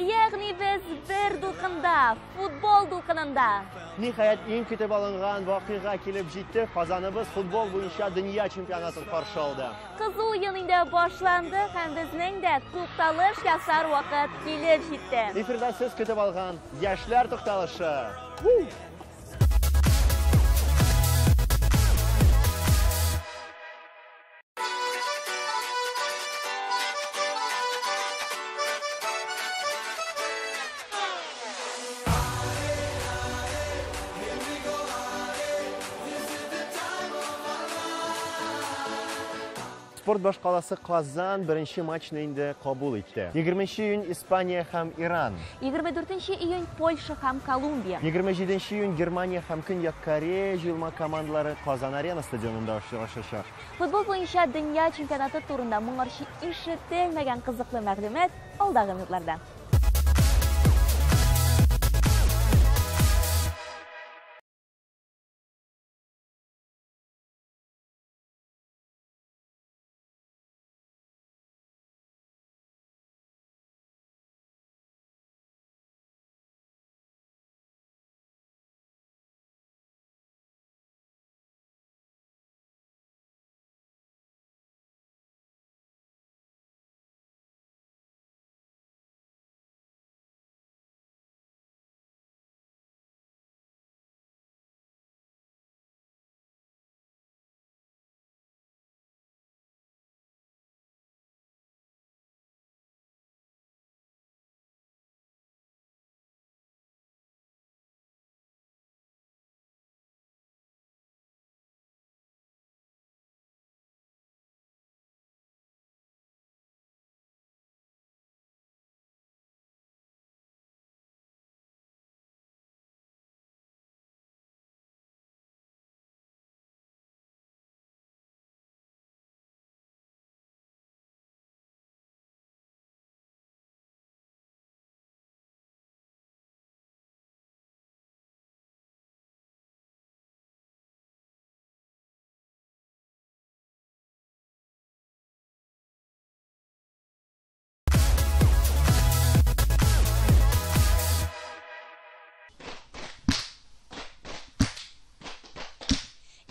Ягъни без бер дулкында, футбол дулкынында. Ниһаять, иң көтеп алынган вакыйга килеп җитте. Казаныбыз футбол буенча дөнья чемпионатын каршы алды. Кызу уен инде башланды һәм безнең дә тукталыш ясар вакыт килеп җитте. Эфирда сез көтеп алган Яшьләр тукталышы. Спорт башкаласы Казан беренче матчны инде кабул итте. 20 июнь Испания һәм Иран. 24 июнь Польша һәм Колумбия. 27 июнь Германия һәм Көньяк Корея җыелма командалары Казан Арена стадионында очрашачак. Футбол буенча дөнья чемпионаты турында моңарчы ишетелмәгән кызыклы мәгълүмат алдагы минутларда.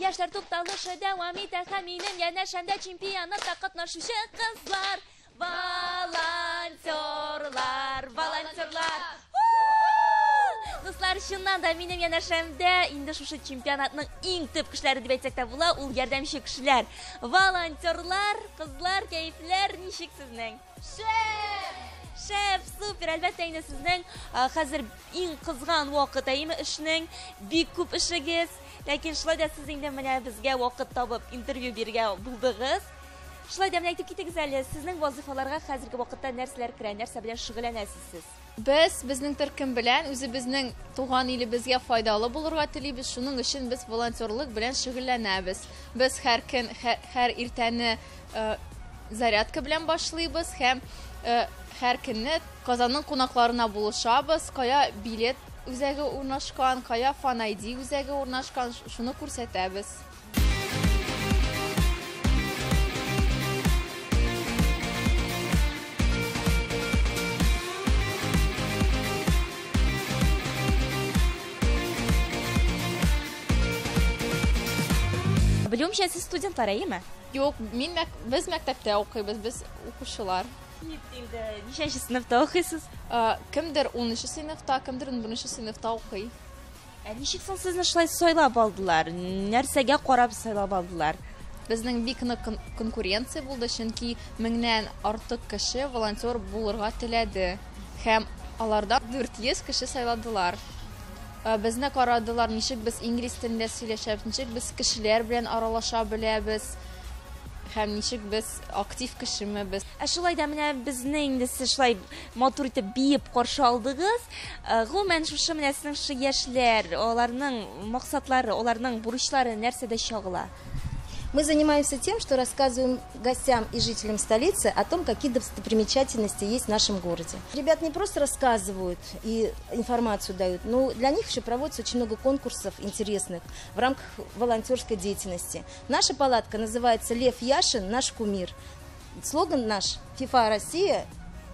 Яшьләр тукталышы дәвам итә һәм минем янәшәмдә чемпионатта катнашучы кызлар. Волонтерлар, волонтерлар. Дуслар, чыннан да минем янәшәмдә инде шушы чемпионатның иң төп кешеләре дип әйтсәк тә була, ул ярдәмче кешеләр. Волонтерлар, кызлар, кәефләр ничек сезнең? Шәп! Шәп, супер! Әлбәттә инде сезнең хәзер иң кызган вакыт, әйеме, эшнең бик күп эшегез. Ләкин шулай да сез инде менә безгә вакыт табып интервью бирергә булдыгыз. Шулай да менә әйтеп китегез әле, сезнең вазыйфаларга хәзерге вакытта нәрсәләр керә, нәрсә белән шөгыльләнәсез сез? Без безнең төркем белән үзебезнең туган илебезгә файдалы булырга телибез, шуның өчен без волонтерлык белән шөгыльләнәбез. Без һәр көн, һәр иртәне зарядка белән башлыйбыз һәм һәр көнне Казанның кунакларына булышабыз, кая билет үзәге урнашкан, кая Fan ID үзәге урнашкан, шуны күрсәтәбез. Белүемчә, сез студентлар, әйеме? Юк, мин без мәктәптә укыйбыз, без укучылар. Инде ничәнче сыйныфта укыйсыз? Кемдер 10 сыйныфта, кемдер 11 сыйныфта укый. Ә ничек соң сезне шулай сайлап алдылар? Нәрсәгә карап сайлап алдылар? Безнең бик нык конкуренция булды, чөнки меңнән артык кеше волонтер булырга теләде. Һәм алардан 400 кеше сайладылар. Безне карадылар, ничек без инглиз телендә сөйләшәбез, ничек без кешеләр белән аралаша беләбез һәм ничек без актив кешеме без. Ә шулай да менә безне инде сез шулай матур итеп биеп каршы алдыгыз. Гомумән, шушы менә сезнең шушы яшьләр, аларның максатлары, аларның бурычлары нәрсәдә чагыла? Мы занимаемся тем, что рассказываем гостям и жителям столицы о том, какие достопримечательности есть в нашем городе. Ребят не просто рассказывают и информацию дают, но для них еще проводится очень много конкурсов интересных в рамках волонтерской деятельности. Наша палатка называется «Лев Яшин. Наш кумир». Слоган наш «ФИФА Россия.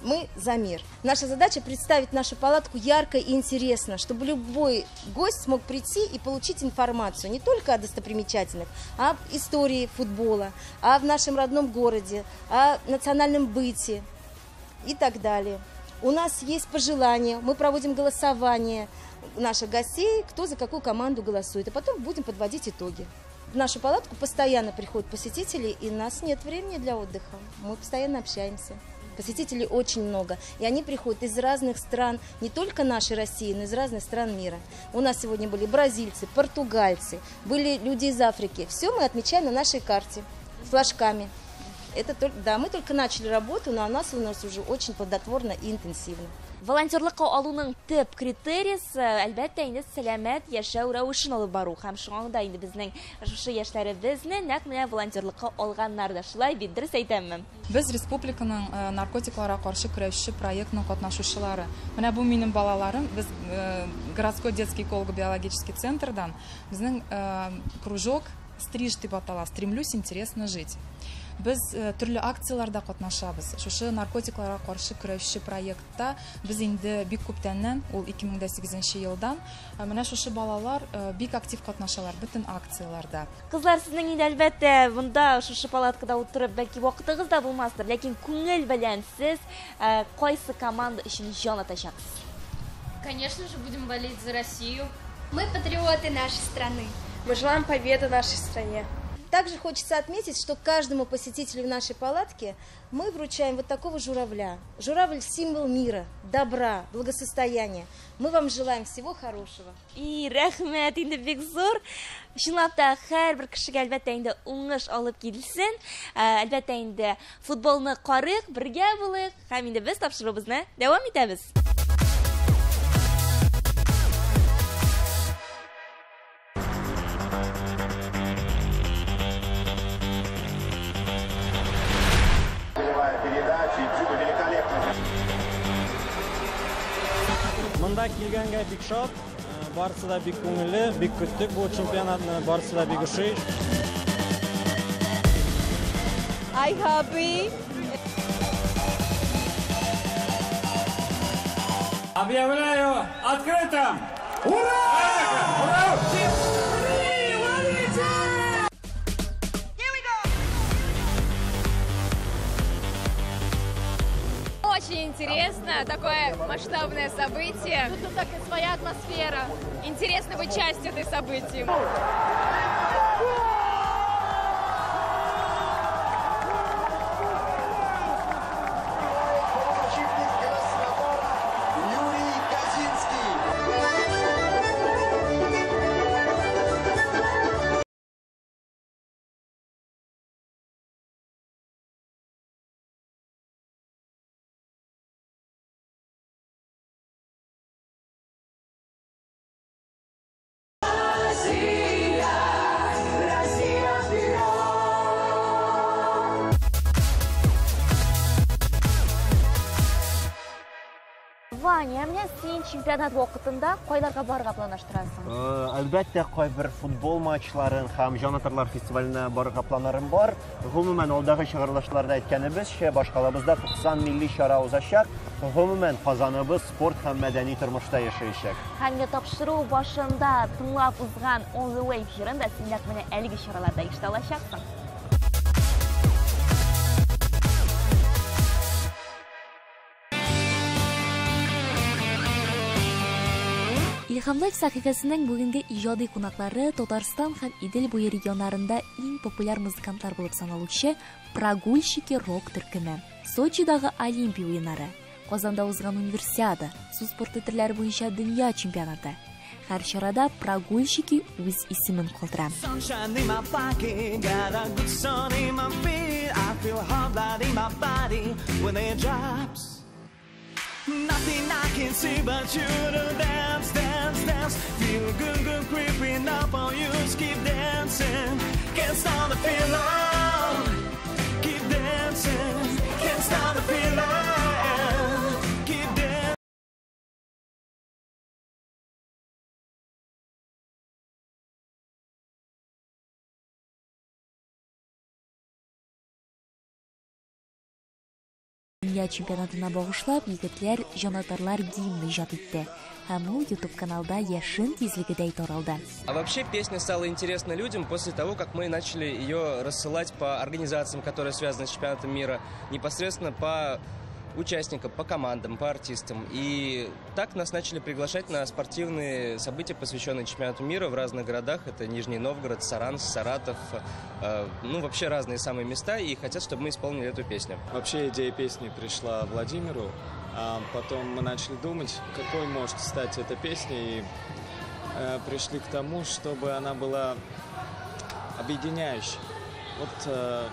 Мы за мир. Наша задача представить нашу палатку ярко и интересно, чтобы любой гость смог прийти и получить информацию не только о достопримечательных, а об истории футбола, о нашем родном городе, о национальном быте и так далее. У нас есть пожелания, мы проводим голосование наших гостей, кто за какую команду голосует, а потом будем подводить итоги. В нашу палатку постоянно приходят посетители, и у нас нет времени для отдыха. Мы постоянно общаемся. Посетителей очень много, и они приходят из разных стран, не только нашей России, но и из разных стран мира. У нас сегодня были бразильцы, португальцы, были люди из Африки. Все мы отмечаем на нашей карте флажками. Это только, да, мы только начали работу, но у нас уже очень плодотворно и интенсивно. Волонтерлыкка алуның төп критериясе, әлбәттә, инде сәламәт яшәү рәвешен алып бару. Һәм шуңа да инде безнең шушы яшьләребезне нәкъ менә волонтерлыкка алганнар да. Шулай бит, дөрес әйтәмме? Без республиканың наркотикларга каршы көрәшче проектының катнашучылары. Менә бу минем балаларым, без городской детский эколого-биологический центрдан безнең кружок «Стриж» дип атала, «Стремлюсь интересно жить». Без төрле акцияларда катнашабыз. Шушы наркотикларга каршы көрәшче проектта без инде бик күптәннән, ул 2008 елдан, менә шушы балалар бик актив катнашалар бөтен акцияларда. Кызлар, сезнең инде әлбәттә монда шушы палаткада утырып бәлки вакытыгыз да булмастыр, ләкин күңел белән сез кайсы команда өчен җан атачаксыз? Конечно же, будем болеть за Россию. Мы патриоты нашей страны. Мы желаем победы нашей стране. Также хочется отметить, что каждому посетителю в нашей палатке мы вручаем вот такого журавля. Журавль – символ мира, добра, благосостояния. Мы вам желаем всего хорошего. И рәхмәт инде бик зур. Чынлап та һәрбер кешегә әлбәттә инде уңыш алып килсен. Әлбәттә инде футболны карыйк, бергә булыйк һәм инде без тапшыруыбызны дәвам итәбез. Монда килгәнгә бик шат, барысы да бик күңелле, бик көттек бу чемпионатны, барысы да бик ошый. I happy. Объявляю открытым! Ура! Ура! Очень интересно, такое масштабное событие. Тут такая своя атмосфера. Интересно быть частью этой события. Ваня, менә син чемпионат вакытында кайларга барырга планлаштырасың? Әлбәттә, кайбер футбол матчларын һәм җанатарлар фестиваленә барырга планнарым бар. Гомумән, алдагы чыгарылышларда әйткәнебезчә, башкалабызда 90 милли чара узачак. Гомумән, Казаныбыз спорт һәм мәдәни тормышта яшәячәк. Һәм дә тапшыру башында тыңлап узган On the Wave җырын да син нәкъ менә әлеге чараларда ишетә алачаксың. Илһам Лайф сәхифәсенең бүгенге иҗади кунаклары Татарстан һәм Идел буе регионнарында иң популяр музыкантлар булып саналучы Прогульщики рок төркеме. Сочидагы Олимпия уеннары, Казанда узган Универсиада, су спорты төрләре буенча дөнья чемпионаты. Һәр чарада Прогульщики үз исемен калдыра. Nothing I can see but you to dance, dance, dance. Feel good, good creeping up on you. Keep dancing, can't stop the feeling. Keep dancing, can't stop the feeling. Keep dancing. Дөнья чемпионатына багышлап, егетләр җанатарлар гимны иҗат итте. Һәм ул YouTube каналда яшен тизлегедәй таралды. А вообще песня стала интересна людям после того, как мы начали ее рассылать по организациям, которые связаны с чемпионатом мира, непосредственно по участникам, по командам, по артистам. И так нас начали приглашать на спортивные события, посвященные чемпионату мира в разных городах. Это Нижний Новгород, Саранск, Саратов, ну вообще разные самые места, и хотят, чтобы мы исполнили эту песню. Вообще идея песни пришла Владимиру, а потом мы начали думать, какой может стать эта песня, и пришли к тому, чтобы она была объединяющей. Вот,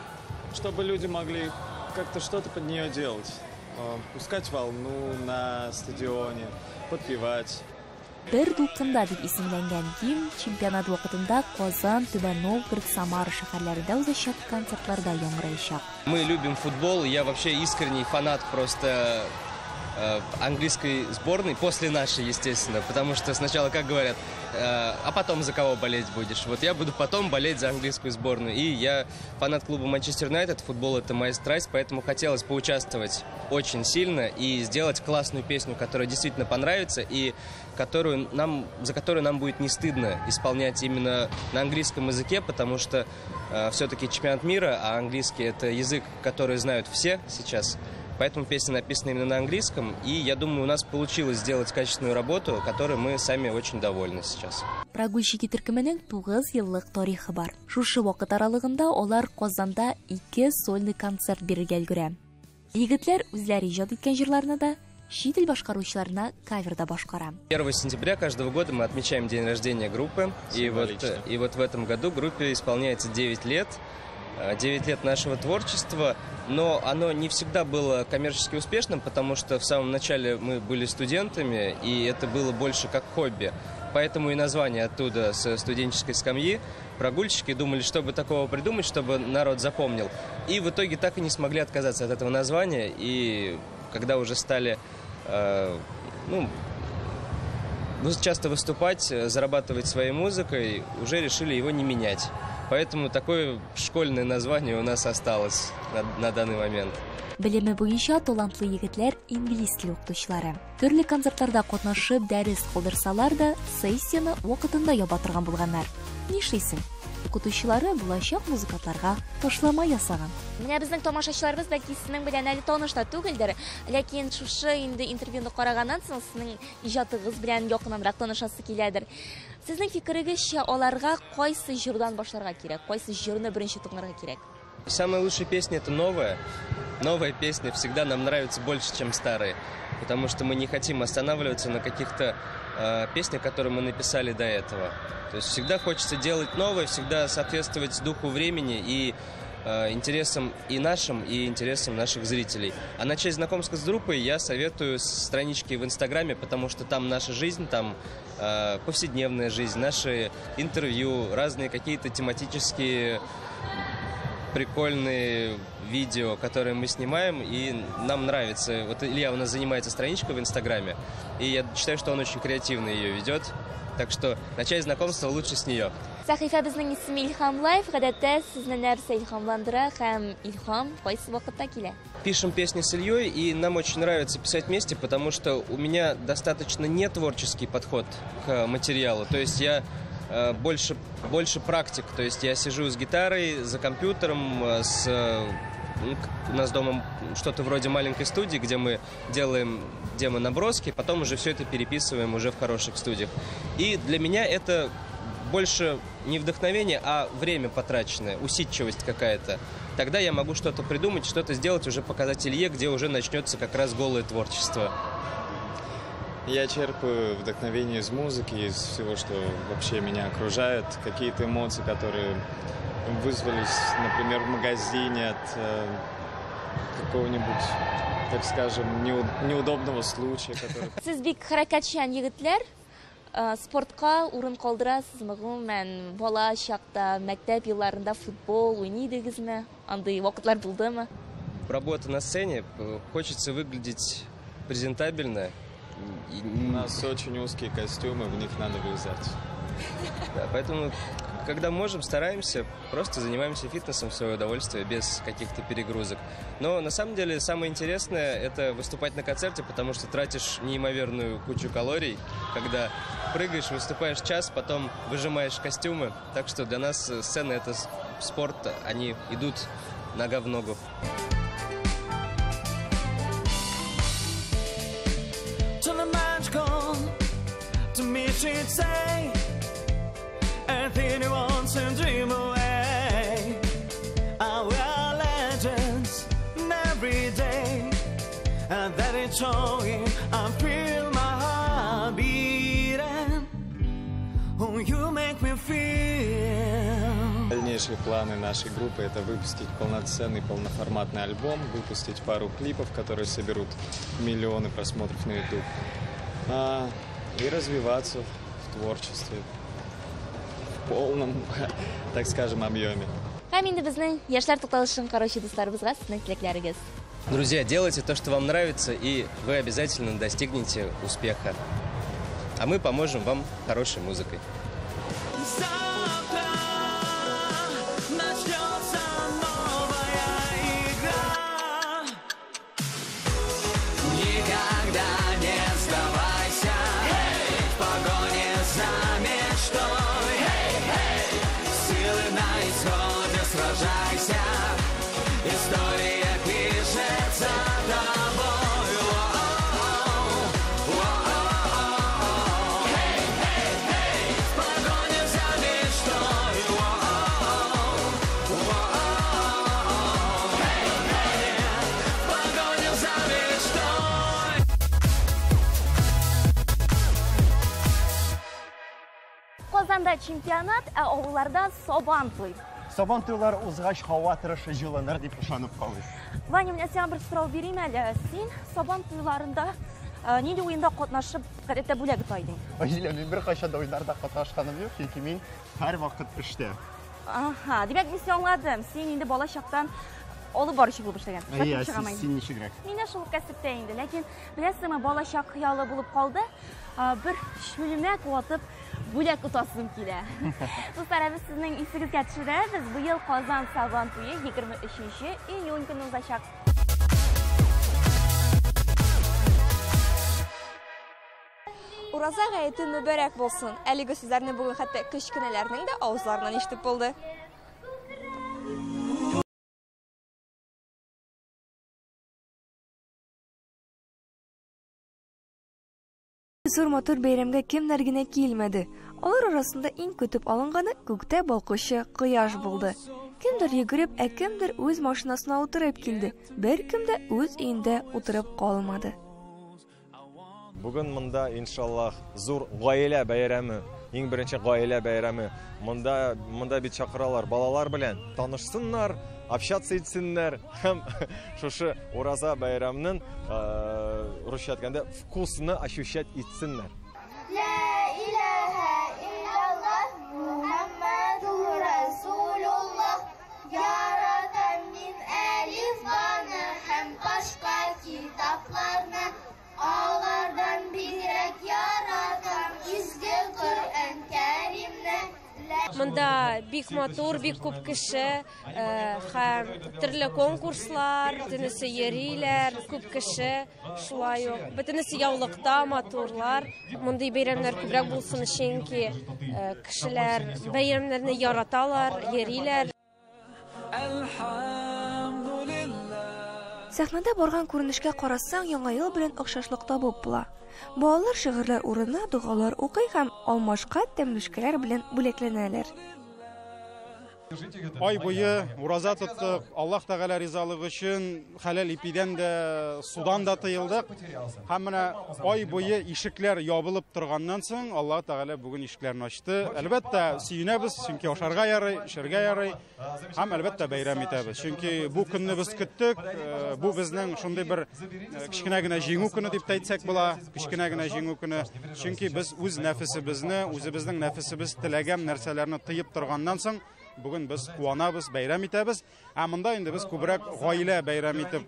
чтобы люди могли как-то что-то под нее делать. Пускать волну на стадионе, подпевать. Бер дулкында дип исемләнгән гимн чемпионат вакытында Казан, Түбән Новгород, Самара шәһәрләрендә узачак концертларда яңгыраячак. Мы любим футбол, я вообще искренний фанат просто английской сборной, после нашей, естественно, потому что сначала, как говорят, а потом за кого болеть будешь? Вот я буду потом болеть за английскую сборную. И я фанат клуба Манчестер Юнайтед, футбол — это моя страсть, поэтому хотелось поучаствовать очень сильно и сделать классную песню, которая действительно понравится и за которую нам будет не стыдно исполнять именно на английском языке, потому что все-таки чемпионат мира, а английский — это язык, который знают все сейчас. Поэтому песня написана именно на английском, и я думаю, у нас получилось сделать качественную работу, которой мы сами очень довольны сейчас. Прогульщики төркеменең 9 еллык тарихы бар. Шушы вакыт аралыгында алар Казанда 2 сольный концерт бирергә өлгерә. Егетләр үзләре иҗат иткән җырларны да чит ил башкаручыларына каверда башкара. 1 сентября каждого года мы отмечаем день рождения группы. И вот в этом году группе исполняется 9 лет. 9 лет нашего творчества, но оно не всегда было коммерчески успешным, потому что в самом начале мы были студентами, и это было больше как хобби. Поэтому и название оттуда, с студенческой скамьи, прогульщики думали, чтобы такого придумать, чтобы народ запомнил. И в итоге так и не смогли отказаться от этого названия, и когда уже стали часто выступать, зарабатывать своей музыкой, уже решили его не менять. Поэтому такое школьное название у нас осталось на данный момент. Белеме буенча талантлы егетләр инглиз теле укытучылары. Төрле концертларда катнашып дәрес калдырсалар да, сессияны вакытында яба торган булганнар. Нишлисең? Укытучылары булачак музыкантларга ташлама ясаган. Менә безнең тамашачыларыбыз бәлки сезнең белән әле таныш та түгелдер, ләкин шушы инде интервьюны караганнан соң сезнең иҗатыгыз белән якыннанрак танышасы киләдер. Сезнең фикерегезчә, аларга кайсы җырдан башларга кирәк, кайсы җырны беренче тыңларга кирәк? Самая лучшая песня — это новая. Новая песня всегда нам нравится больше, чем старые, потому что мы не хотим останавливаться на каких-то песнях, которые мы написали до этого. То есть всегда хочется делать новое, всегда соответствовать духу времени и интересам и нашим, и интересам наших зрителей. А начать знакомство с группой я советую с странички в Инстаграме, потому что там наша жизнь, там повседневная жизнь, наши интервью, разные какие-то тематические прикольные видео, которые мы снимаем, и нам нравится. Вот Илья у нас занимается страничкой в Инстаграме, и я считаю, что он очень креативно ее ведет. Так что начать знакомство лучше с нее. Сәхифәбезнең исеме Илһам Лайф. Гадәттә сезне нәрсә илһамландыра һәм илһам кайсы вакытта килә? Пишем песни с Ильей, и нам очень нравится писать вместе, потому что у меня достаточно нетворческий подход к материалу. То есть я больше практик. То есть я сижу с гитарой, за компьютером, у нас дома что-то вроде маленькой студии, где мы делаем демо-наброски, потом уже все это переписываем уже в хороших студиях. И для меня это больше не вдохновение, а время потраченное, усидчивость какая-то. Тогда я могу что-то придумать, что-то сделать, уже показать Илье, где уже начнется как раз голое творчество. Я черпаю вдохновение из музыки, из всего, что вообще меня окружает, какие-то эмоции, которые вызвались, например, в магазине от какого-нибудь, так скажем, неудобного случая. Который... Сез бик хәрәкәтчән егетләр, спортка урын калдырасызмы? Гомумән, бала чакта, мәктәп елларында футбол уйный идегезме? Андый вакытлар булдымы? Работа на сцене, хочется выглядеть презентабельно. У нас очень узкие костюмы, в них надо влезать. Да, поэтому Когда можем, стараемся, просто занимаемся фитнесом в свое удовольствие, без каких-то перегрузок. Но на самом деле самое интересное – это выступать на концерте, потому что тратишь неимоверную кучу калорий, когда прыгаешь, выступаешь час, потом выжимаешь костюмы. Так что для нас сцена – это спорт, они идут нога в ногу. Anything you want to dream away. Our legends every day, and that it's showing. I feel my heart beating. Oh, you make me feel. Дальнейшие планы нашей группы – это выпустить полноценный, полноформатный альбом, выпустить пару клипов, которые соберут миллионы просмотров на YouTube, и развиваться в творчестве. В полном, так скажем, объеме. Һәм инде безнең яшьләр тукталышын караучы дусларыбызга сезнең теләкләрегез. Друзья, делайте то, что вам нравится, и вы обязательно достигнете успеха. А мы поможем вам хорошей музыкой. Завтра начнется новая игра. Никогда не сдавайся в погоне за мечтой. Силы на исходе, сражайся. История пишется тобой. В погоне за мечтой. В погоне за мечтой. Казанда чемпионат, ә авылларда Сабантуй. Сабантуйлар узгач һава торышы җылыныр дип ышанып калыйк. Ваня, менә сиңа бер сорау бирим әле. Син Сабантуйларында нинди уенда катнашып, гадәттә бүләк ота идең? Айзилә, мин беркайчан да уеннарда катнашканым юк, чөнки мин һәрвакыт эштә. Аһа, димәк, мин сине аңладым. Син инде бала чактан алып баручы булып эшләгәнсең. Әйе, син ничегрәк? Мин дә шул кәсептә инде, ләкин беләсеңме, бала чак хыялы булып калды. Бер чүлмәк ватып бүләк отасым килә. Дуслар, без сезнең исегезгә төшерәбез. Быел Казан Сабантуе 23 июнь көне узачак. Ураза гаете мөбарәк булсын. Әлеге сүзләрне бүген хәтта кечкенәләрнең дә авызларыннан ишетеп булды. Зур матур бәйрәмгә кемнәр генә килмәде. Алар арасында иң көтеп алынганы күктә балкучы кояш булды. Кемдер йөгереп, ә кемдер үз машинасына утырып килде. Беркем дә үз өендә утырып калмады. Бүген монда, иншаллаһ, зур гаилә бәйрәме, иң беренче гаилә бәйрәме. Монда бит чакыралар балалар белән танышсыннар, общаться итсеннәр һәм шушы ураза бәйрәменең русча әйткәндә вкусны ощущать итсеннәр. Ла илаһа иллаллаһ Мухаммадур Расулуллаһ. Яратам мин әлифбаны һәм башка китапларны. Алардан бигрәк яратам изге Коръән Кәримне. Монда бик матур, бик күп кеше, һәм төрле конкурслар, бөтенесе йөриләр, күп кеше, шулай ук. Бөтенесе яулыкта матурлар. Мондый бәйрәмнәр күбрәк булсын, чөнки кешеләр бәйрәмнәрне яраталар, йөриләр. Сәхнәдә барган күренешкә карасаң, яңа ел белән охшашлык табып була. Балалар шигырьләр урынына догалар укый һәм алмашка тәмлүшкәләр белән бүләкләнәләр. Ай буе ураза тоттык, Аллаһ Тәгалә ризалыгы өчен хәләл ипидән дә, судан да тыелдык. Һәм менә ай буе ишекләр ябылып торганнан соң Аллаһ Тәгалә бүген ишекләрне ачты. Әлбәттә, сөенәбез, чөнки ашарга ярый, эчәргә ярый. Һәм әлбәттә бәйрәм итәбез. Чөнки бу көнне без көттек. Бу безнең шундый бер кечкенә генә җиңү көне дип тә әйтсәк була, кечкенә генә җиңү көне. Чөнки без үз нәфесебезне, үзебезнең нәфесебез теләгән нәрсәләрне тыеп торганнан соң бүген без куанабыз, бәйрәм итәбез. Ә монда инде без күбрәк гаилә бәйрәм итеп,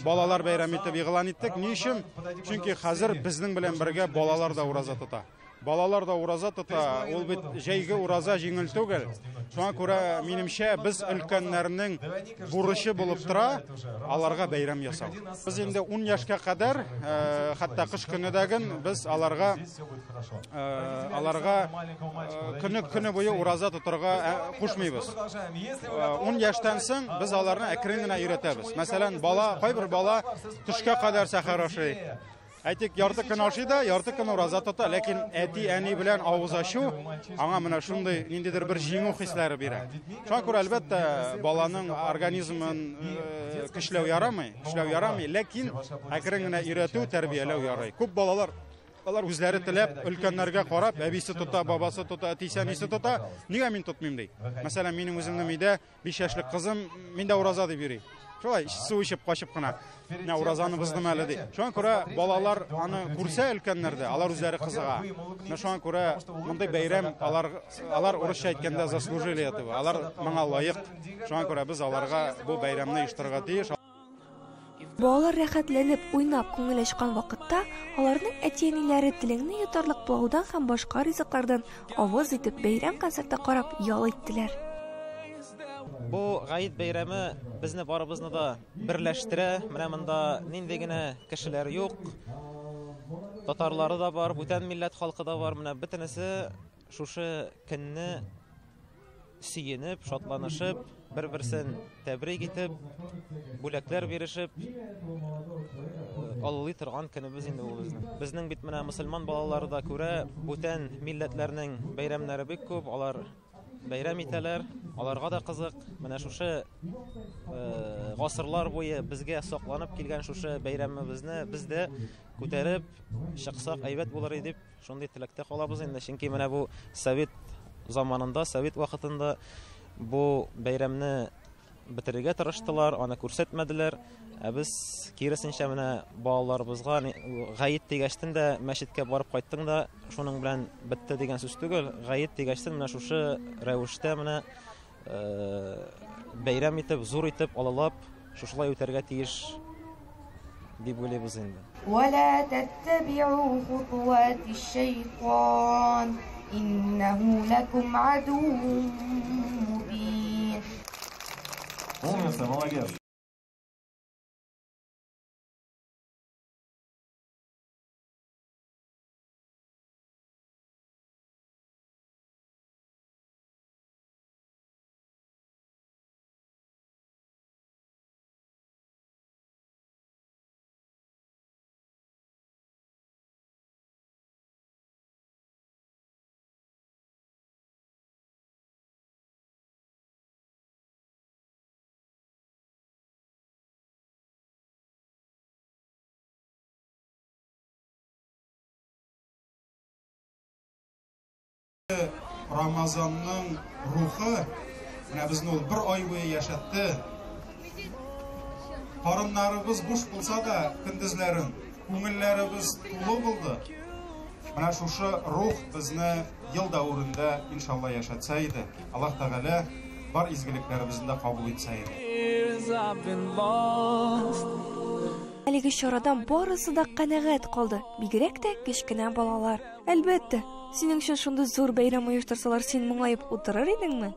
балалар бәйрәм итеп игълан иттек. Ни өчен? Чөнки хәзер безнең белән бергә балалар да ураза тота. Балалар да ураза тота, ул бит җәйге ураза җиңел түгел. Шуңа күрә, минемчә, без өлкәннәрнең бурычы булып тора аларга бәйрәм ясау. Без инде 10 яшькә кадәр, хәтта кыш көне дә ген, без аларга аларга көне көне буе ураза тотарга кушмыйбыз. 10 яшьтән соң без аларны әкрен генә өйрәтәбез. Мәсәлән, бала, кайбер бала төшкә кадәр сәхәр ашый. Әйтик, ярты көн ашый да, ярты көн ураза тота, ләкин әти-әни белән авыз ачу аңа менә шундый ниндидер бер җиңү хисләре бирә. Шуңа күрә, әлбәттә, баланың организмын көчләү ярамый, көчләү ярамый, ләкин әкрен генә өйрәтү, тәрбияләү ярый. Күп балалар алар үзләре теләп, өлкәннәргә карап, әбисе тота, бабасы тота, әтисе, әнисе тота, нигә мин тотмыйм ди. Мәсәлән, минем үземнең өйдә 5 яшьлек кызым, мин дә ураза дип йөри. Шулай, су эчеп качып кына. Менә уразаны боздым әле ди. Шуңа күрә балалар аны күрсә өлкәннәрдә, алар үзләре кызыга. Менә шуңа күрә мондый бәйрәм алар алар урысча әйткәндә заслужили этого. Алар моңа лаек. Шуңа күрә без аларга бу бәйрәмне оештырырга тиеш. Балалар рәхәтләнеп, уйнап, күңел ачкан вакытта, аларның әти-әниләре телеңне йотарлык пылаудан һәм башка ризыклардан авыз итеп, бәйрәм концерты карап ял иттеләр. Бу Гает бәйрәме безне барыбызны да берләштерә. Менә монда нинди генә кешеләр юк. Татарлары да бар, бүтән милләт халкы да бар. Менә бөтенесе шушы көнне сөенеп, шатланышып, бер-берсен тәбрик итеп, бүләкләр бирешеп, аллый торган көнебез инде ул безнең. Безнең бит менә мөселман балалары да күрә, бүтән милләтләрнең бәйрәмнәре бик күп, алар бәйрәм итәләр, аларга да кызык. Менә шушы гасырлар буе безгә сакланып килгән шушы бәйрәмебезне без дә күтәреп чыксак әйбәт булыр иде дип шундый теләктә калабыз инде. Чөнки менә бу совет заманында, совет вакытында бу бәйрәмне бетерергә тырыштылар, аны күрсәтмәделәр. Ә без киресенчә менә балаларыбызга гает дигәчтен дә мәчеткә барып кайттың да шуның белән бетте дигән сүз түгел. Гает дигәчтен менә шушы рәвештә менә бәйрәм итеп, зур итеп, алалап шушылай үтәргә тиеш дип уйлыйбыз инде. ولا تتبعوا خطوات الشيطان إنه لكم عدو مبين. Умница, молодец. Рамазанның рухы менә безне ул бер ай буе яшәтте. Карыннарыбыз буш булса да, көндезләрен күңелләребез тулы булды. Менә шушы рух безне ел дәверендә иншалла яшәтсә иде. Аллаһ Тәгалә бар изгелекләребезне дә кабул итсә иде. Әлеге чарадан барысы да канәгать калды, бигрәк тә кечкенә балалар. Әлбәттә, синең өчен шундый зур бәйрәм оештырсалар, син моңаеп утырыр идеңме?